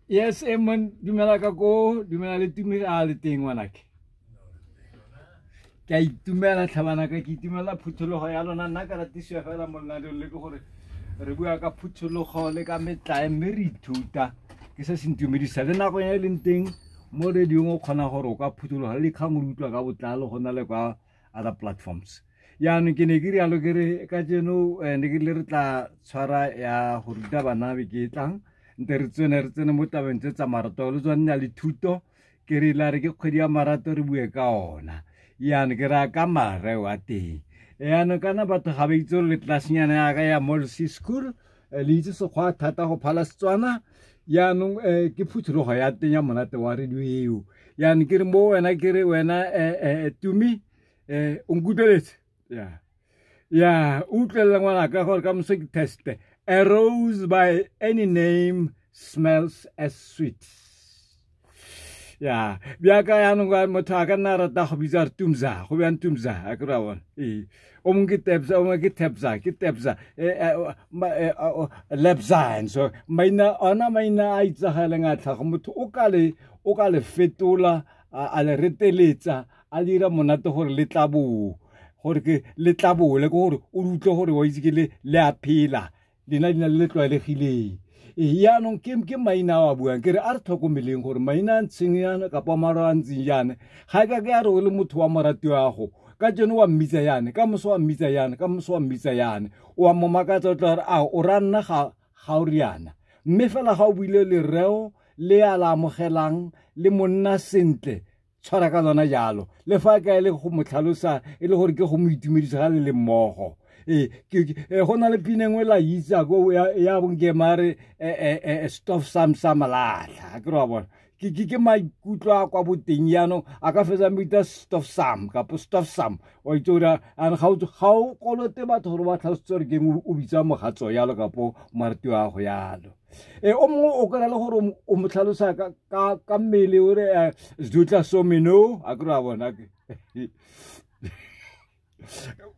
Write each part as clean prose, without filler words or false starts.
Yes, Emon, dumela ka ko, dumela le tumi a le teng ngwanake. Ke a itumela tlhabana ka, ke itumela phuthologo ya lona. Nna ka ratisiwa fela mo lenaneong le ke gore re bua ka phuthologo le ka metlae, mme re ithuta. Ke se se ntumedisa le nako ya e leng teng mo radiong, o kgona gore o ka phuthologa le dikgang o di utlwa ka botlalo go na le kwa other platforms. Yaanong ke ne ke rialo ke re ka jeno, ne ke rile re tla tshwara ya go ruta bana beke e tlang, nte re tsene re tsene mo tabeng tse tsa marato le tsone le thuto. Ke re la re ke kgwedi ya marato, re bue ka ona. Yaanong ke raya ka mareo a teng. Yaanong kana batho ga ba itse gore le tlelasnyana yaka ya Molsey School, le itse Sekgwa thata go phala Setswana. Yaanong ke phuthologo ya teng ya monate wa radio eo. Yaanong ke re mo wena, ke re wena, Tumi, o nkutlweletse ya ya utlwelela ngwanaka gore ka moso ke teste. A rose by any name smells as sweet. Ya bjaka yaanong motho a ka nna a rata go bitsa re Tumza, go bjang Tumza? A ke ra bona ee, o mongwe ke Tebza, o mongwe ke Tebza, ke Tebza, Lebza, and so maina ona, maina a itsagaleng a tlhago, motho o ka le fetola, a le reteletsa, a dira monate gore le tlabo, gore ke le tlabole, ke gore o utlwe gore wa itse ke le a phela lena leina le le tlwaelegileng. Ee, yaanong ke maina a a buang. Ke re a re tlhokomeleng gore maina a ntseng yana kapa maro a ntseng yana ga e ka ke ya re o le motho wa morati wago ka jeno wa mmitsa yane, ka moso wa mmitsa yane, ka moso wa mmitsa yane, o a mo makatsa, o tla re a o ra nna ga o riana. Mme fela ga o buile lereo le a la amogelang le monna sentle, tshwara ka lona jalo, le fa ka e le go mo tlhalosa e le gore ke go mo itumedisa ga le le mmogo. Ee, go na le pina engwe la itsa ko ya bonke mare stof sam sa malatlha, ke re wa bona ke maikutlo a kwa boteng. Yaanong a ka fetsa mita stof sam kapo stof sam, wa itse gore ane ga o kolote batho gore ba tlhalositse gore ke eng o bitsa mogatso yalo kapo morati wa go yalo. E o mongwe o kry le gore o mo tlhalosa ka mmele, o re zutla someno, a kry a bona.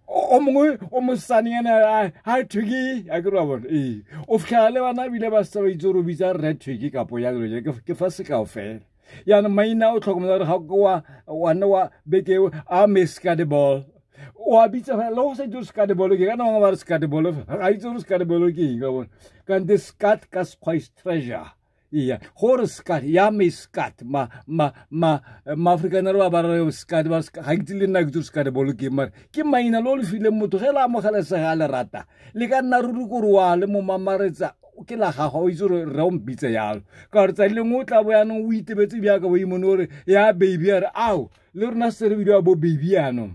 O mongwe o mosane ena ha thwiki, a kry a bona. Ee, o fitlhela le bana ebile ba setse ba itse gore o bitsa rre thwiki kapo jalo. Ke fa sekao fela. Yaanong maina o tlhokomela gore ga ke wa nne wa beke a me skadeball, o a bitsa fela le go sa itse gore skadeball ke kana bangwe ba re skadeball, ga itse gore skadeball ke eng ka bona, kante skat ka Sekgwa is treasure. Iya, gore skat ya me skat ma Maafrikaner ba re skat ba ga itse, le nna ke itse gore skadeball ke, mare ke maina le o le fileng motho ge le amogelesega le rata le ka nna ruri kore wa le mo mamaretsa ke la gago, o itse gore re o mpitse yalo. Ka gore tsatsi lengwe o tla bo yaanong o itebetse bjaka bo imone ore ya baby, a re ao le rona se re bidiwa bo baby. Yaanong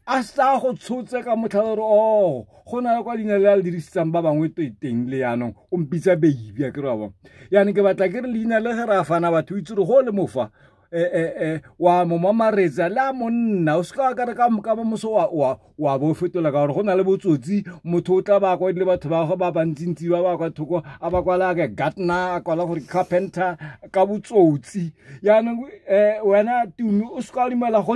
a sa go tshotse ka motlhala gore o go na le kwa leina le a le dirisitsang ba bangwe teng, le yaanong o mpitsa baby, a ke re wa bona. Yaanong ke batla ke re leina le ge re a fana batho, o itse gore go le mofa wa mo mamaretsa le a monna, o seka ka re ka moso wa bo fetola, ka gore go na le botsotsi. Motho o tla ba kwadile batho ba gagwe ba bantsintsi ba ba kwa thoko, a ba kwala ke gardener, a kwala gore carpenter ka botsotsi. Yaanong wena Tumi, o seka wa dumela go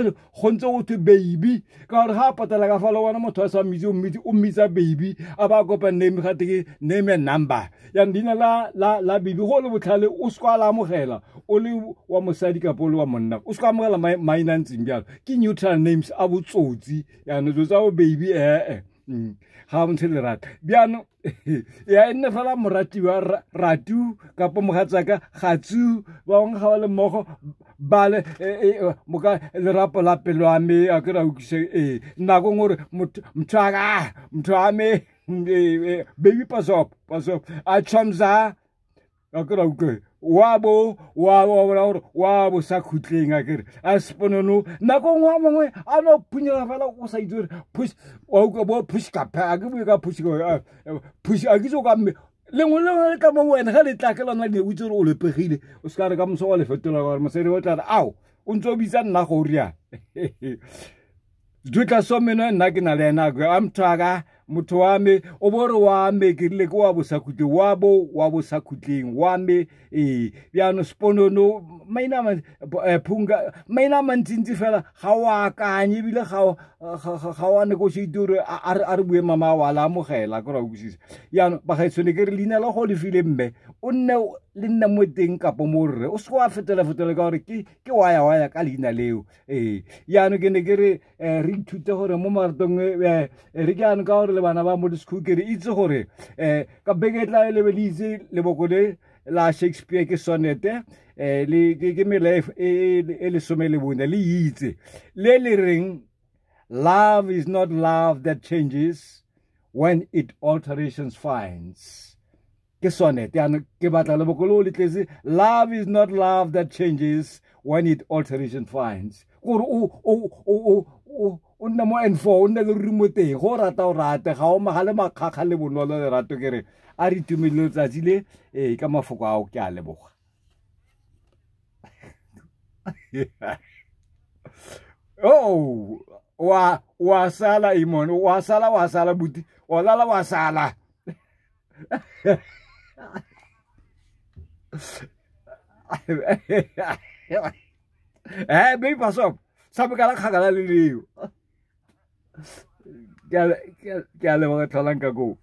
ntse go thwe baby, ka gore ga a patela ka falo bona motho a sa mmitse, o mmitsa baby, a ba kopa name, gate ke name and number. Yaanong leina la baby, go le botlhale, o seka la amogela o le wa mosadi kapo o le wa monna, o seka amogela maina a ntseng jalo, ke neutral names a botsotsi. Yaanong dilo tsa bo baby ee, ga bontshe lerata. Bjaanong ya e nne fela moratiwa ratu kapo mogatsaka gatsu, ba bangwe ga ba le mmogo ba le moka lerapo la pelo ya me, a ke ra utlwise. Ee, nako nngwe gore motho aka motho wa me, baby, pasop pasop a chomza, a ke ra utlwe wa bo wa bona gore wa bo sa khutleng, a kere a seponono. Nako nngwe a mongwe a no phunyela fela o sa itse gore push, wa utlwa bo push ka a ke bue ka push push, a ke itse o ka mme lengwe lengwe le tla mo wena ga le tla ke lona le o itse gore o lepegile, o se ka re ka moso wa le fetola, gore mosadi o tla re ao o ntse o bitsa nna go riana dutla so meno. Nna ke na le ena a motho aka, motho wa me, o bo re wa me, ke rile ke wa bosakhutleng, wa bo wa bosakhutleng wa me. Ee, bjaanong seponono, maina phunga, maina a mantsintsi fela ga o akanye ebile ga o a negotiate gore a re bue mama wa la amogela, ke ra utlwisisa. Jaanong bagaetsho, ne ke re leina la go le file mme o nne le nna mo teng kapo mo rre o seke wa fetola-fetola ka gore ke waya waya ka leina leo. Ee, jaanong ke ne ke re re ithute gore mo maratong re ke jaanong ka gore le bana ba mo school ke re itse gore ka beke e tla le be le itse leboko le la Shakespeare ke sonete le ke mela e 14 le itse le le reng love is not love that changes when it alterations finds. Ke sonete jaanong ke batla leboko leo le tletse love is not love that changes when it alteration finds. Gore o nna mo N4 o nne le ruri mo teng go rata o rate ga o magale makgakga le bonolo lerato ke re a re itumelele letsatsi le ee ka mafoko ao ke a leboga. Oh, wa sala imon wa sala buti wa lala wa sala. Baby pasop sabe ka la kgakala le leo. Ke a leboga tlholang ka koo.